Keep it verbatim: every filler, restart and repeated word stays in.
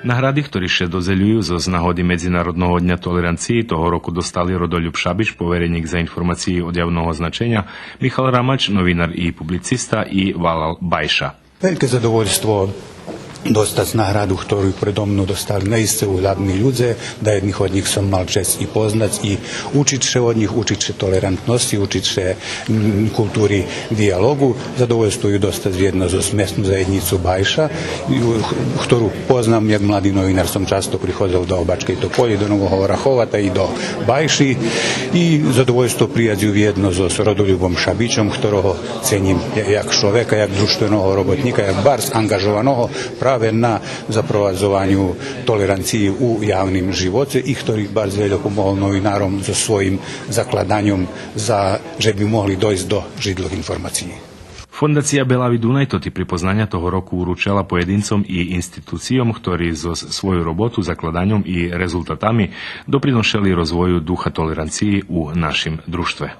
Награди хтори ше додзелюю зоз нагоди Медзинародного дня толеранциї того року достали Родолюб Шабич, поверенїк за информациї од явного значеня, Михал Рамач, новинар и публициста, и Валал Байша. Вельке задовольство достац награду хтору предо мну достали наисце углядни людзе, даєдних од нїх сом мал чесц и познац, и учиц ше од нїх, учиц ше толерантносци, учиц ше, м, култури диялоґу. Задовольство ю достац вєдно зоз Месну заєднїцу Байша, и, х-, хтору познам як млади новинар, сом часто приходзел до Бачкей Тополї, до Нового Орахова, та и до Байши. И задовольство прияц ю вєдно зоз Родолюбом Шабичом, хторого ценїм я-, як шловека, як дружтвеного роботнїка, як барз анґажованого праве на запровадзованю толеранциї у явним живоце и хтори барз вельо помогол новинаром зоз своїм закладаньом за, же би могли дойсц до жидлох информациї. Фондация Белави Дунай тоти припознаня того року уручела поєдинцом и институцийом хтори зоз свою роботу, закладаньом и резултатами доприношели розвою духа толеранциї у нашим дружтве.